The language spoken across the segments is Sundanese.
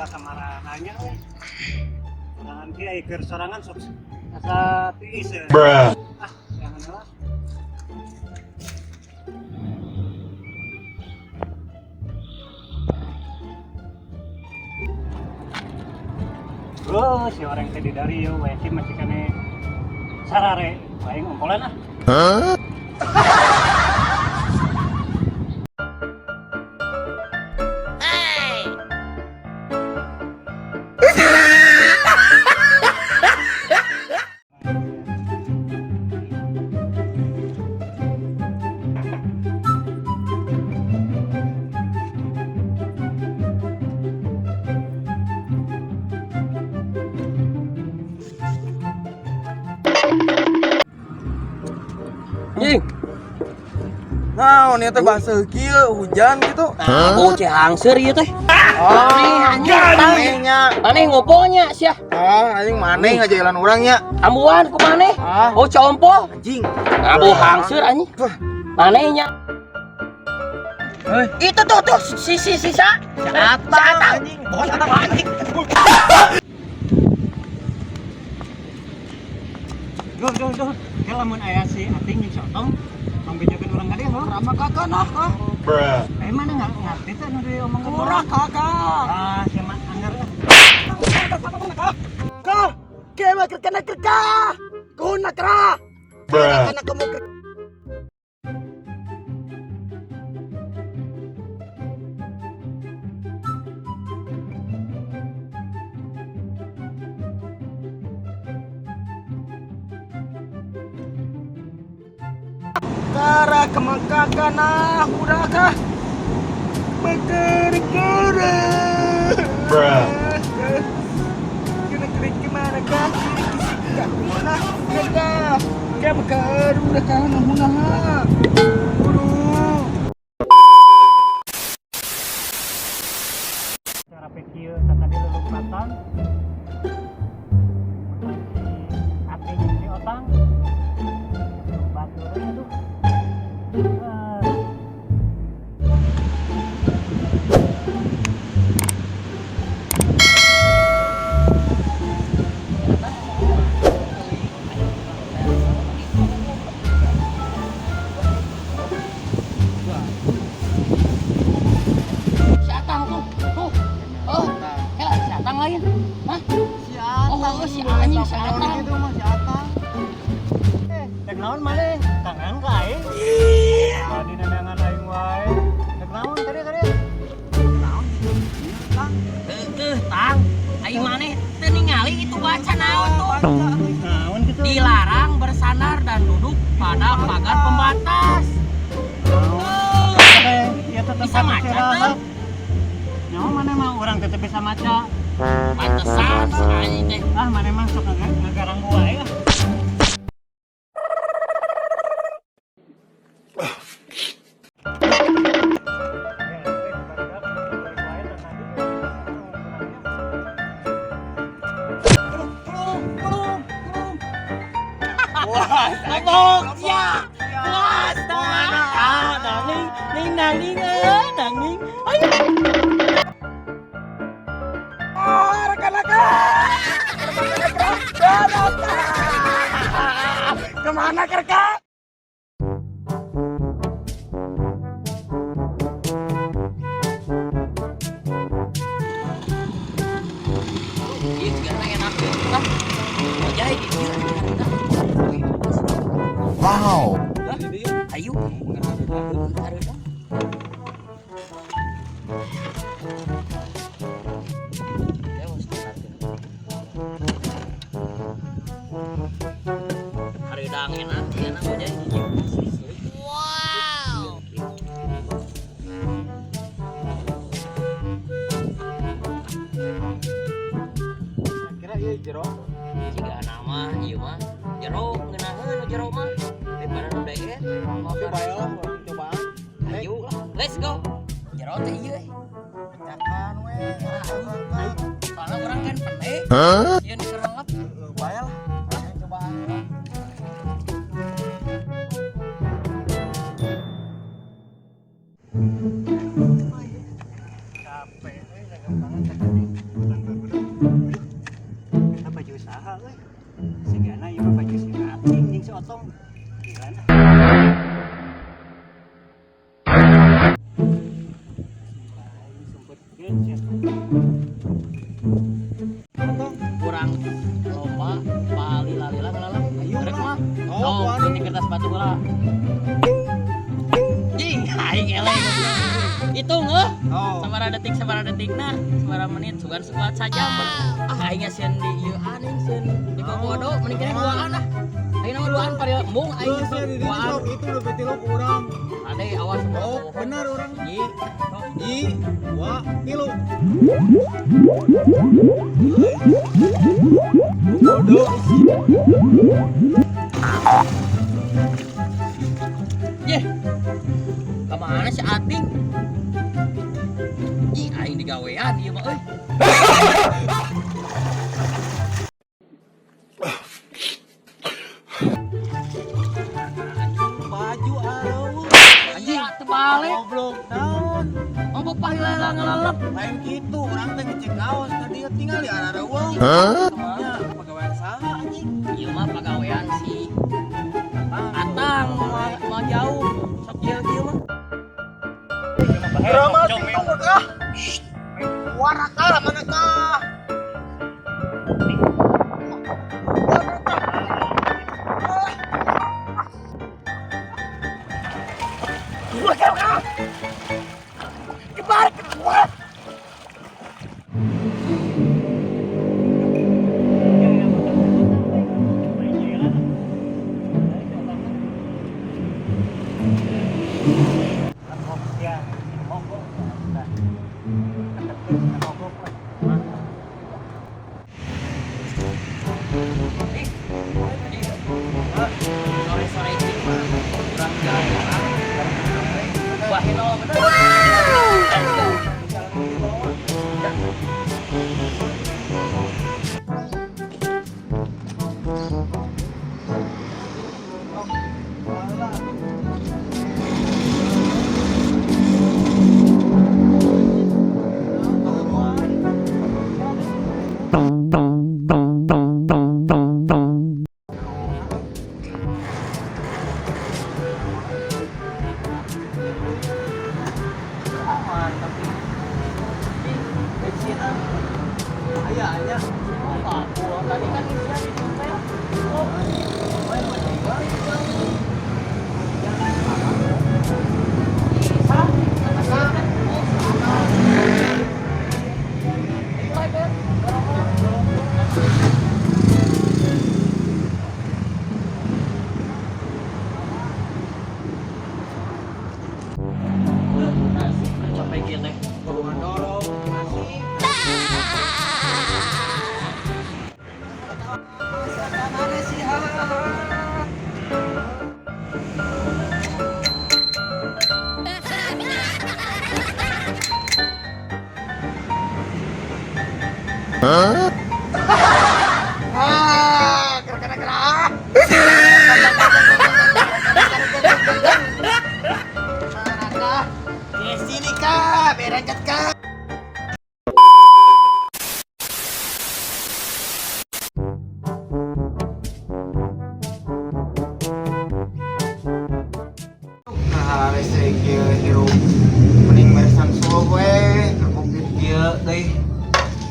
Barudak kamarana we. Sorangan kieu ai keur sorangan sok asa tiis ya. Bruh. Ah, jangan lah. Oh, si orang teh di Dario, we sih masih kene sarare. Aing ongkolan ah. Huh? Anjing. Nah, ini teh bahasa kieu hujan gitu. Nah, bau cehangser ieu teh. Ah, anjing, tang. manehnya. Maneh ngoponya sia. Ah, anjing maneh ngajalan urang nya. Ambuan ku maneh. Ah. Bau compo. Anjing. Nah, bau hangseur anjing. Wah. Manehnya. Hei. Itu tuh tuh si si sisa. Si Atang, anjing. Bos Atang anjing. Duh, duh, duh. Ke lamun aya si Ating jeung si Otong, pangbejakeun urang ka dieu heuh. Rama kakak nah kah? Bruh. Eh mana nggak ngerti teh nu diomongkeun. Murah kakak. Ah, si mah anggar ah. Kah, kema kerkana kerka. Kuna kera. Bruh. Kana kamu ker. Kara kemangkakana huraka Mekere-kere. Bruh. Kena kering kemana kah? Kemana kah? Kemakaru kana hunaha. Guru. Cara kieu tadi lelupatan. Si Ating jeung si Otang. Batur we aduh. Ah. Si Atang tuh. Tuh. Oh, kela si Atang lain. Hah? Si Atang. Oh, si anjing, si Atang. Gitu mah si Atang. Eh, dek naon maneh? Tangan ka aing. Tadi nandangan aing wae. Dek naon tadi tadi? Naon? Tang. Heueuh, Tang. Aing maneh teu ningali itu baca naon tuh. Naon kitu? Dilarang bersandar dan duduk pada pagar pembatas. Naon? Heuh. Eh, ieu teh Bisa tempat maca, istirahat. teh? Nyawa maneh mah urang teh teu bisa maca. Pantesan si anjing teh. Ah, maneh mah sok ngagarang wae ah. Wah, Ngomong ya. Puas dah. Ah, nanging, ning nanging eh, nanging. Ayo. Ah, rekan-rekan. Kemana kerka? Ieu juga enak ah. Ngojay di dieu. Wow. Ayo. Hareudang enak, enak ngojay di dieu. Wow. Kira ieu jero. Jika nama ieu mah jero ngeunaheun nu jero mah daripada nu deget. Tapi bae lah urang cobaan. Ayo lah, let's go. Jero teh ieu eh. Pecahkan we. Soalnya orang kan pendek. Huh? Ieu nu kerelep. Bae lah. Urang cobaan. Capek, eh, jaga banget tadi. Hitung heuh. Oh. Sabaraha detik, sabaraha detikna, sabaraha menit, sugan sekuat sajam. Ah, aing sieun di ieu aning sieun di kokodo mending kene duaan ah. Aing mah duaan pari embung aing Terus ya di ditu duaan. sok itu lebih tilu ku urang. Ade awas. Oh, bener urang. Hiji. Sok. Hiji, dua, tilu. Bodoh. Yeh. Kemana si Ating? Ih, aing digawean ieu mah euy. Baju areuh. Anjing, terbalik. Goblok naon? Oh, bapak heula ngelalep. Lain kitu, urang teh ngecek kaos tadi tinggal di arareuweung. Ya, pagawean saha anjing? Ieu mah pagawean si Atang mau jauh. Sok ieu kieu mah. Drama situ ah. Waraka mana kah? Sore-sore cing mah urang jalan-jalan. Wah, hino bener. Let's go. Mantap nih. Bensin ah. Aya aya. Oh, tadi kan isian di dompet. Oh, capek gitu teh. Dorong nasi. Mana sih ha? Ah, gerak gerak gerak. Ke sini kak, berangkat kak. Nah, rese kieu hirup mending beresan suluh we, keur covid kieu deui.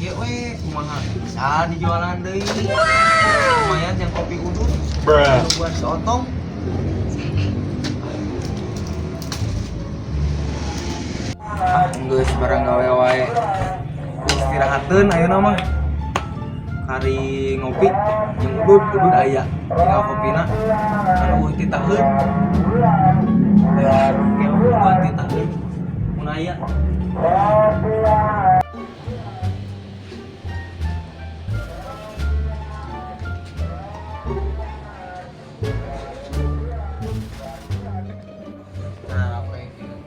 Kieu we kumaha bisa dijualan deui. Lumayan yang kopi udut. Bruh. Buat si otong. Ah, geus barang gawe wae. Istirahateun ayeuna mah. Kari ngopi jeung udut, udut aya. Tinggal kopina. Kan eueuh titaheun. Ya, oke, buat titaheun. Mun aya. Nah, apa yang gitu?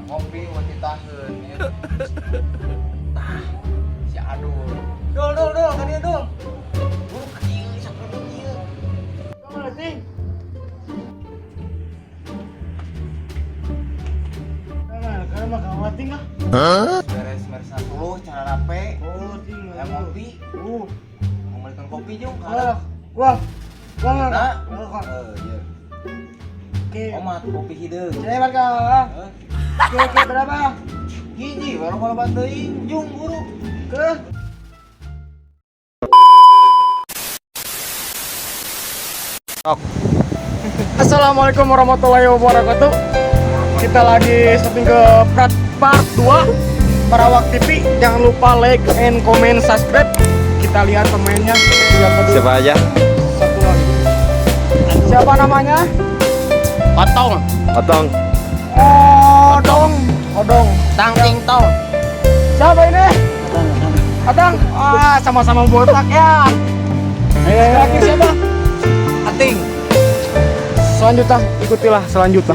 Ngopi buat titaheun ya. Tah, si Adul. Dul, dul, dul, kan dia dul. Buru ka dieu sok duduk ieu. Beres beres suluh cara rape. Oh, ting. Ya ngopi, mau belikan kopi jeung Wah, wah, wah. Nah. Wah. Eh, iya. Oke. Omat kopi hideung. Saya warga. Heh. Oke, oke, berapa? Hiji baru kalau teuing jung buru. Ke? Sok. Assalamualaikum warahmatullahi wabarakatuh. Kita lagi syuting ke part part 2 Parawak TV. Jangan lupa like and comment, subscribe. Kita lihat pemainnya siapa dulu. Siapa aja? Satu lagi. Siapa namanya? Otong. Otong. Odong. Odong. Tang ting tong. Siapa ini? Atang. Ah, sama-sama botak ya. Terakhir siapa? Ating. Selanjutnya, ikutilah selanjutnya.